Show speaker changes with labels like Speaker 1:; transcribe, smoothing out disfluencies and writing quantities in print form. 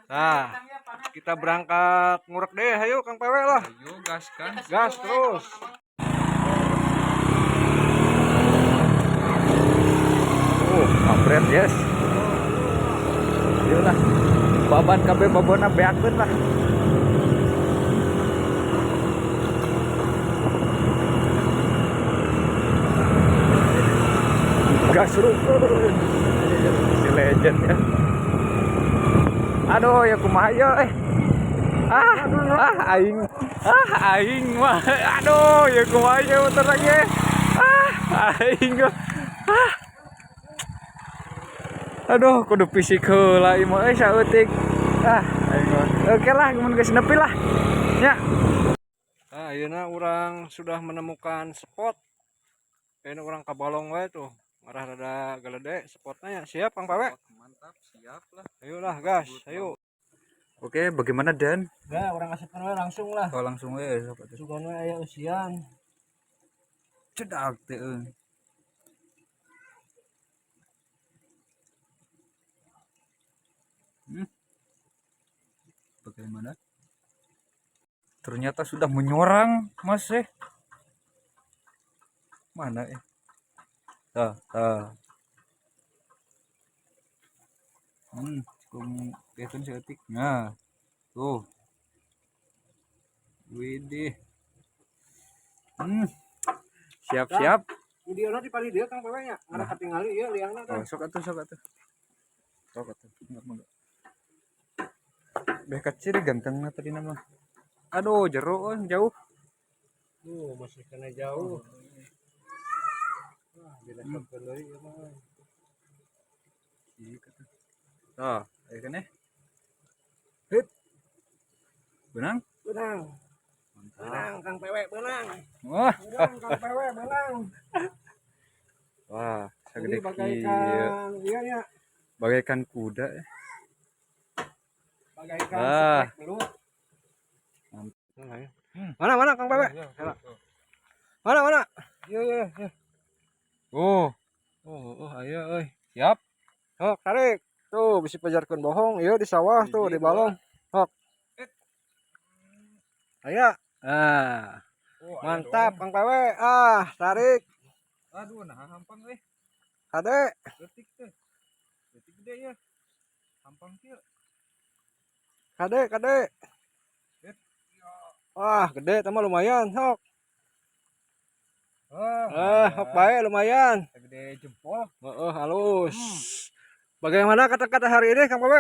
Speaker 1: Nah, kita berangkat ngurek deh, ayo Kang PW lah.
Speaker 2: Ayo gas kan.
Speaker 1: Gas terus.
Speaker 2: Oh, kampret yes. Ayo lah. Baban kabeh babona beakeun lah. Gas rukun. Si legend ya. Aduh, ya kumaha ya eh. Ah, ah aing. Ah, aing mah. Aduh, ya kumaha ya motor lagi. Eh. Ah, aing. Ah. Aduh, kudu fisik heula ieu mah euy saeutik. Ah, aing mah. Oke lah, mun geus nepi lah. Ya.
Speaker 1: Nah, ayeuna urang sudah menemukan spot. Ayeuna urang ka balong wae tuh. Ngarah rada galede spotnya ya. Siap Kang Pawe?
Speaker 2: Mantap, siap lah.
Speaker 1: Ayolah gas, ayo.
Speaker 2: Oke, bagaimana Dan?
Speaker 1: Nah, urang asupkeun we langsung lah.
Speaker 2: Oh, langsung we sok atuh.
Speaker 1: Sugan we aya usian.
Speaker 2: Cedak teh euy. Hmm. Bagaimana? Ternyata sudah menyorang, Mas eh. Mana eh? Tah, tah. Cukup kelihatan seetik. Nah, tuh. Widih. Siap, siap.
Speaker 1: Videona di palih dieu Kang Pawe nya. Ngarah katingali ieu liangna
Speaker 2: Oh,
Speaker 1: teh.
Speaker 2: sok atuh, sok atuh. Sok atuh. Enggak, enggak. Beh kecil gantengna tadi nama. Aduh, jero euy, jauh.
Speaker 1: Tuh, masih kena jauh. Wah, diresepkeun deui ieu mah.
Speaker 2: Iya kata. Tah, aya keneh. Hit. Benang?
Speaker 1: Benang.
Speaker 2: Mantap.
Speaker 1: Benang Kang PW benang.
Speaker 2: Wah,
Speaker 1: Benang Kang PW benang.
Speaker 2: wah,
Speaker 1: Jadi
Speaker 2: sagede kieu.
Speaker 1: bagaikan iya ya,
Speaker 2: Bagaikan kuda. Eh.
Speaker 1: Bagaikan
Speaker 2: Ah.
Speaker 1: setrek belut.
Speaker 2: Mantap.
Speaker 1: Mana mana Kang PW? Mana mana?
Speaker 2: Iya, iya, iya. Oh,
Speaker 1: Oh, oh ayo euy.
Speaker 2: Siap.
Speaker 1: Hok, tarik. Tuh, bisa pajarkeun bohong. Iya di sawah tuh
Speaker 2: Hiji,
Speaker 1: di balong. Hok. Ayo. Ah,
Speaker 2: Oh,
Speaker 1: mantap Kang PW. Ah, tarik.
Speaker 2: Aduh, nah hampang euy.
Speaker 1: Kade.
Speaker 2: Leutik teh. Leutik gede ya. Hampang kieu.
Speaker 1: Kade, kade.
Speaker 2: Eh.
Speaker 1: Wah, gede tambah lumayan, hok.
Speaker 2: Ah,
Speaker 1: Ah, hok bae lumayan.
Speaker 2: Gede jempol.
Speaker 1: Oh, halus. Bagaimana kata-kata hari ini, Kang PW?